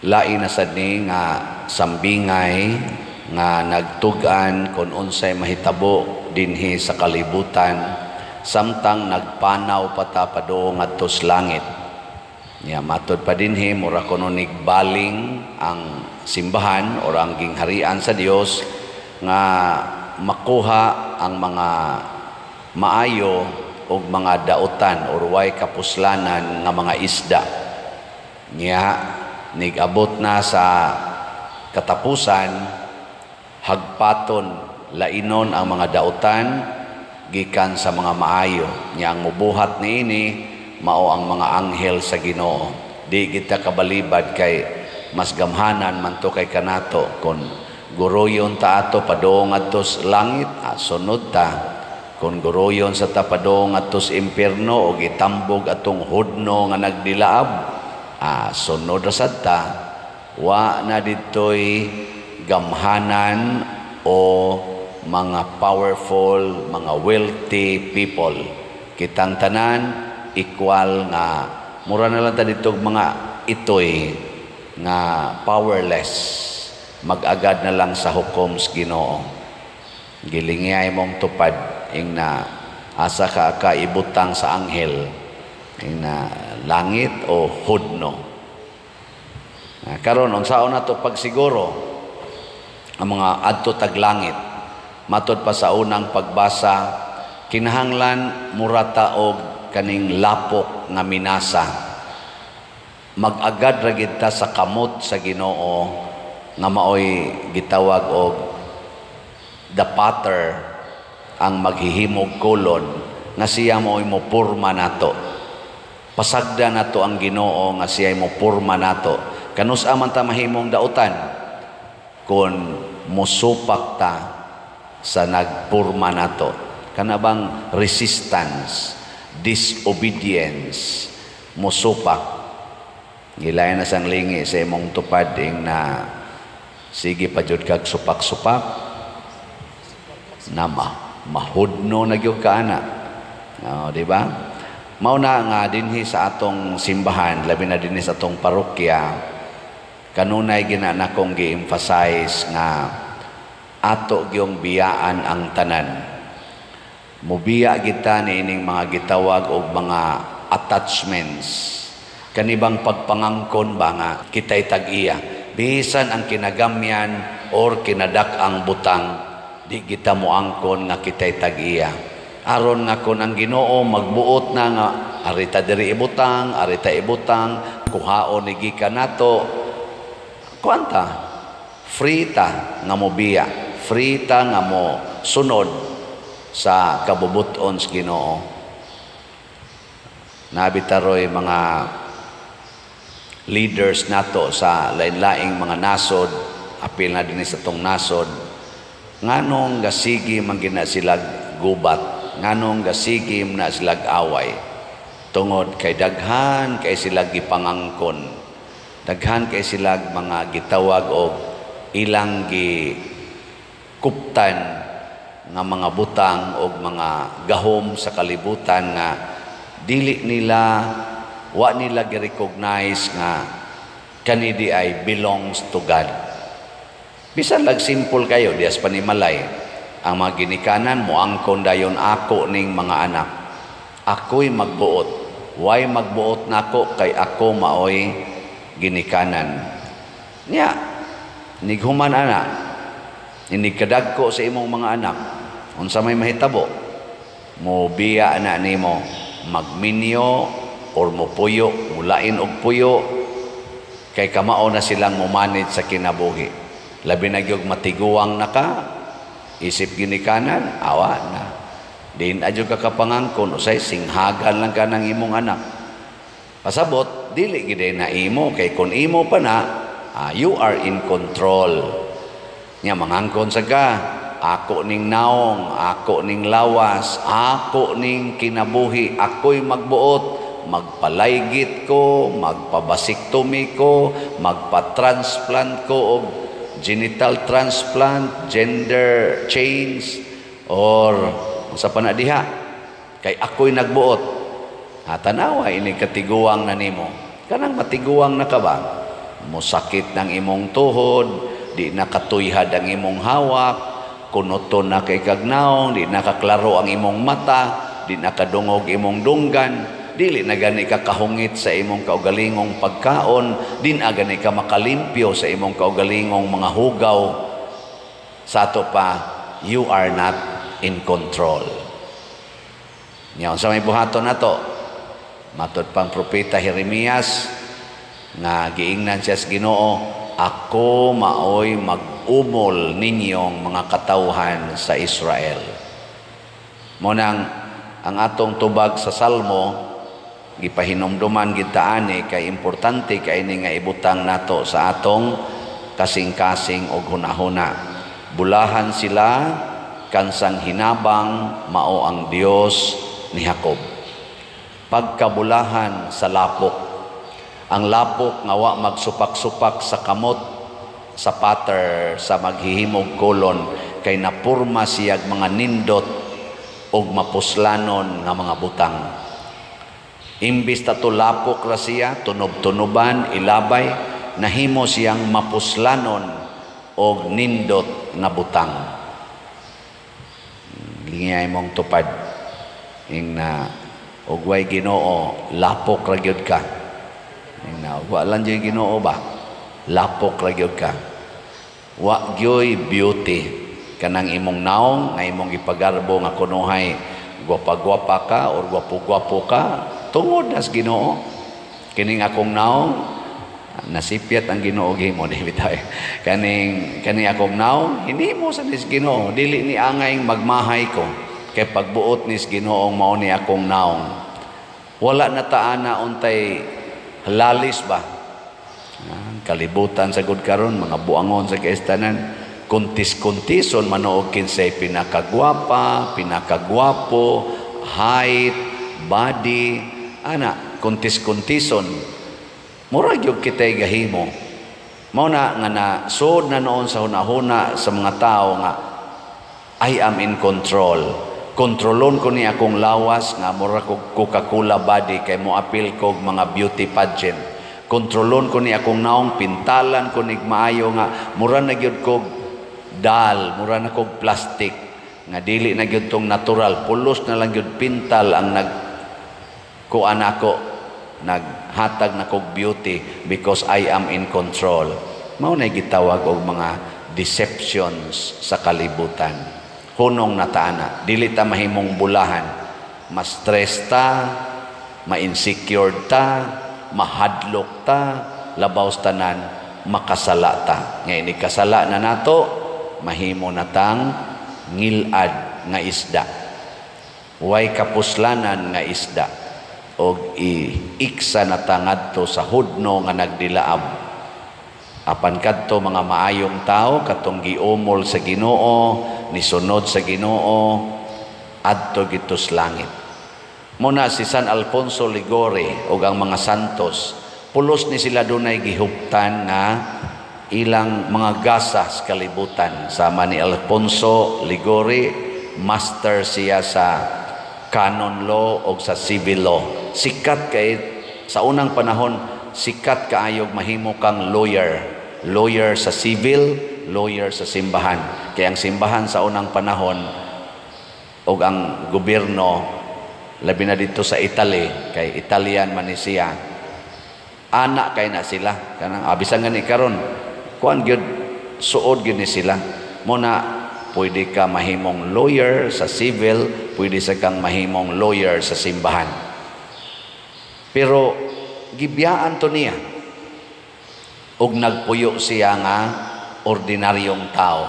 Lain na sad ni nga sambingay nga nagtug-an kung unsay mahitabo dinhi sa kalibutan samtang nagpanaw pa ta padung ngadto sa langit. Nya matod pa dinhi, mura kuno nigbaling ang simbahan or ang gingharian sa Dios nga makuha ang mga maayo og mga dautan or way kapuslanan nga mga isda. Nya nigabot na sa katapusan, hagpaton, lainon ang mga dautan gikan sa mga maayo. Nya ang mubuhat niini mao ang mga anghel sa Ginoo. Di kita kabalibad kay mas gamhanan man to kay kanato. Kon guruyon ta ato padung ngadto sa langit, sunod ta. Kon guruyon sa ta padung ngadto sa impierno o gitambog atong hudno nga nagdilaab, sunod ra sad ta. Wa na ditoy gamhanan o mga powerful, mga wealthy people. Kitang tanan equal nga mura na lang ta dito mga itoy nga powerless, mag-agad na lang sa hukom sa Ginoo. Gilingay mong tupad ing na asa ka kaibutang sa anghel, ing na langit o hudno. Karon, unsaon na to pagsiguro ang mga adto tag langit? Matod pa sa unang pagbasa, kinahanglan murata og kaning lapok nga minasa. Mag-agad ra gid ta sa kamot sa Ginoo nga maoy gitawag og the potter, ang maghihimog kolon nga siya maoy mo porma nato. Pasagda nato ang Ginoo nga siya mo porma nato. Kanus-a man ta mahimong dautan kon musupak ta sa nagporma nato? Kana bang resistance, disobedience, musupak. Gilayan na sang lingi sa imong tupad ing na sige pa jud kag supak-supak na mahudno na gyud ka ana. Oh, di ba? Mao na nga dinhi sa atong simbahan, labi na dinhi sa atong parokya, kanunay gina nakong gi-emphasize nga ato gyung biyaan ang tanan. Mubiya kita niining mga gitawag og mga attachments. Kanibang pagpangangkon ba nga kita'y tag-iya. Bisan ang kinagamyan or kinadak ang butang, di kita moangkon nga kita'y tag-iya. Aron nga kon ang Ginoo magbuot na nga arita diri ibutang, arita ibutang, kuhaon ni gikan nato, kuanta, free ta nga mobiya, free ta nga mo sunod sa kabubuton sa Ginoo. Nabitaroy mga leaders nato sa lain-laing mga nasod, apil na din sa tong nasod, nganong gasigi man gina sila gubat, nganong gasigi na sila away? Tungod kay daghan kay sila gipangangkon, daghan kay sila mga gitawag og ilang gi kuptan nga mga butang og mga gahom sa kalibutan nga dili nila, wa nila gi-recognize nga kani di ay belongs to God. Bisan lag simple kayo dias panimalay, ang mga ginikanan moangkon dayon, "Ako ning mga anak, ako'y magbuot. Way magbuot nako kay ako maoy ginikanan." Nya nighuman ana, inig kadagko sa imong mga anak, unsa may mahitabo? Mo biya na nimo, magminyo or mopuyo, mulain og puyo kay kamao na silang mo-manage sa kinabuhi. Labi na gyud matiguang na ka, isip ginikanan, awa na. Din adyo ka kapangangkon, usay singhagan lang ka ng imong anak. Pasabot, dili gid na imo kay kun imo pa na, you are in control. Nya mangangkon sa ka, "Ako ning naong, ako ning lawas, ako ning kinabuhi, ako'y magbuot, magpalaygit ko, magpa-vasectomy ko, magpa-transplant ko og genital transplant, gender change, or sa pa na diha, kay ako'y nagbuot." Ha, tanawa ini katiguang na nimo. Kanang matiguang na ka ba? Musakit ng imong tuhod, di na katuyhad ang imong hawak, kunuton na kay kag nawong, di na kaklaro ang imong mata, di na kadungog imong dunggan, dili na gani ka kahungit sa imong kaugalingong pagkaon, di na gani ka makalimpyo sa imong kaugalingong mga hugaw. Sa ato pa, you are not in control. Nya unsa may buhaton nato? Matod pang propeta Jeremias nga giingnan siya sa Ginoo, "Ako maoy mag-umol ninyong mga katawhan sa Israel." Mao nang ang atong tubag sa Salmo, gipahinumduman gid ta ani kay importante kay ini nga ibutang nato sa atong kasing-kasing og hunahuna. "Bulahan sila kansang hinabang mao ang Dios ni Jacob." Pagkabulahan sa lapok. Ang lapok nga wa magsupak-supak sa kamot sa potter sa maghihimog kolon kay napurma siyag mga nindot og mapuslanon nga mga butang. Imbis ta lapok ra siya, tunob-tunoban, ilabay, nahimo siyang mapuslanon og nindot nga butang. Lingay mong tupad. Ing na og way Ginoo, lapok ra gyud ka. Ing na wa lang gyud Ginoo ba? Lapok ra gyud ka. Wa gyoy beauty kanang imong naong nga imong ipagarbo nga kunuhay gwapa-gwapa ka or gwapo-gwapo ka tungod nas Ginoo. Kining akong naong nasipyat ang Ginoo gihimo di bitaw. Kaning kaning akong naong hinimo sa nis Ginoo, dili ni angay magmahay ko kay pagbuot nis Ginoo mao ni akong naong. Wala na ta ana untay lalis ba? Kalibutan sa gud karon, mga buangon sa kaestanan, kuntis-kuntison manoog kinsay pinakagwapa, pinakagwapo, height, body, ana, kuntis-kuntison. Mura gyud kitay gahimo. Mao na nga na sud na noon sa hunahuna sa mga tao nga "I am in control. Kontrolon ko ni akong lawas nga mura kog Coca-Cola body kay moapil kog mga beauty pageant. Kontrolon ko ni akong naong, pintalan ko ni maayo nga mura na gyud kog dal, mura na kog plastic nga dili na gyud tong natural, pulos na lang gyud pintal ang nag kuan ako, naghatag na kog beauty because I am in control." Mao na gitawag og mga deceptions sa kalibutan. Hunong na ta ana, dili ta mahimong bulahan. Ma-stress ta, ma-insecure ta, mahadlok ta, labaw sa tanan makasala ta. Nga ini kasala na nato, mahimo na tang ngilad nga isda. Way kapuslanan nga isda og iiksa na ta ngadto sa hudno nga nagdilaab. Apan kadto mga maayong tao, katong giumol sa Ginoo, nisunod sa Ginoo, adto gitus langit. Muna si San Alfonso Liguori ug ang mga santos, pulos ni sila dunay gihuptan nga ilang mga gasa sa kalibutan. Sama ni Alfonso Liguori, master siya sa canon law o sa civil law. Sikat kay sa unang panahon, sikat kaayog mahimo kang lawyer. Lawyer sa civil, lawyer sa simbahan. Kaya ang simbahan sa unang panahon o ang gobyerno, labi na dito sa Italy, kay Italian man ni siya, anak kay na sila. Kanang abisan nga ni karon, kuan gyud, suod gyud ni sila. Muna pwede ka mahimong lawyer sa civil, pwede sa kang mahimong lawyer sa simbahan. Pero gibiyaan to niya. Og nagpuyo siya nga ordinaryong tao.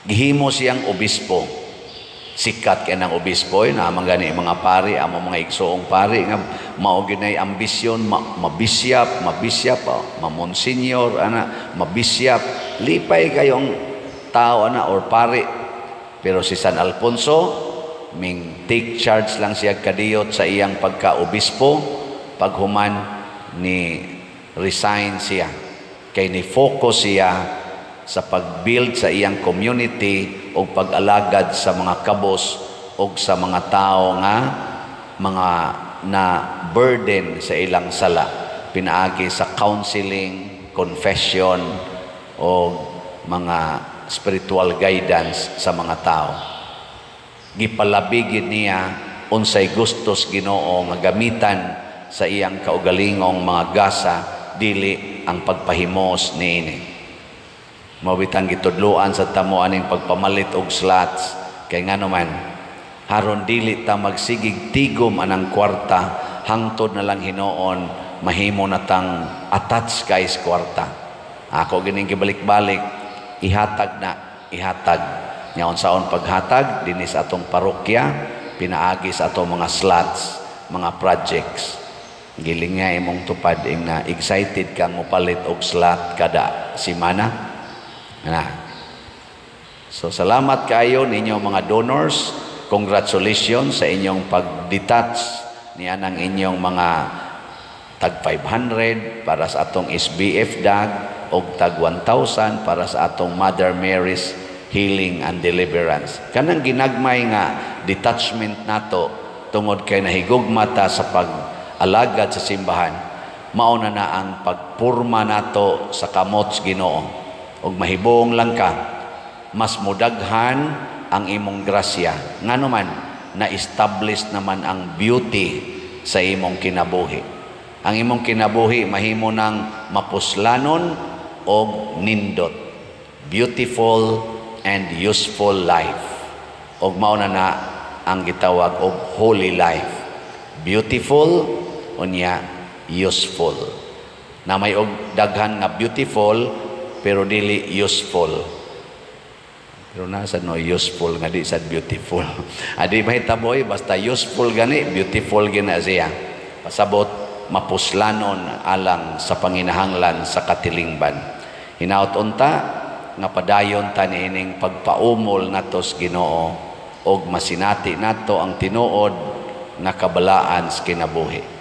Gihimo siyang obispo. Sikat kay ng obispo, eh, na gani mga pari, amo mga igsoong pari nga mao gyud ambisyon mabisyap, mabisyap, oh, mamonsenyor ana, mabisyap. Lipay kayong tao ana or pari. Pero si San Alfonso, ming take charge lang siya kadiyot sa iyang pagka-obispo, paghuman ni resign siya. Kay ni focus siya sa pag-build sa iyang community o pag-alagad sa mga kabos o sa mga tao nga mga na burden sa ilang sala. pinaagi sa counseling, confession o mga spiritual guidance sa mga tao. Gipalabi gyud niya unsay gustos Ginoo nga gamitan sa iyang kaugalingong mga gasa, dili ang pagpahimos niini. Mao bitang gitudloan sa tamo aning pagpamalit og slots kay ngano man haron dili ta magsigig tigom anang kwarta hangtod na lang hinuon mahimo na tang attach kay sa kwarta. Ako gining gibalik-balik, ihatag na, ihatag. Nya unsaon paghatag dinhi sa atong parokya pinaagi sa atong mga slots, mga projects. Giling nga imong tupad ing na excited kang mopalit og slot kada semana. Na. So salamat kaayo ninyo mga donors. Congratulations sa inyong pag-detach niya ng inyong mga tag 500 para sa atong SBF dag o tag 1,000 para sa atong Mother Mary's Healing and Deliverance. Kanang ginagmay nga detachment nato tungod kay nahigugma ta sa pag-alagad sa simbahan, mao na na ang pagpurma nato sa kamot sa Ginoo. Ug mahibong lang ka, mas mudaghan ang imong grasya. Ngano man, na-establish naman ang beauty sa imong kinabuhi. Ang imong kinabuhi mahimo ng mapuslanon og nindot. Beautiful and useful life. Og mao na na ang gitawag og holy life. Beautiful unya useful. Na may og daghan nga beautiful pero dili useful. Pero nasa no useful nga di sad beautiful. Adi mahitaboy, basta useful gani, beautiful gina siya. Pasabot mapuslanon alang sa panginahanglan sa katilingban. Hinaot unta nga padayon ta niining pagpaumol nato sa Ginoo og masinati nato ang tinuod nga kabalaan sa kinabuhi.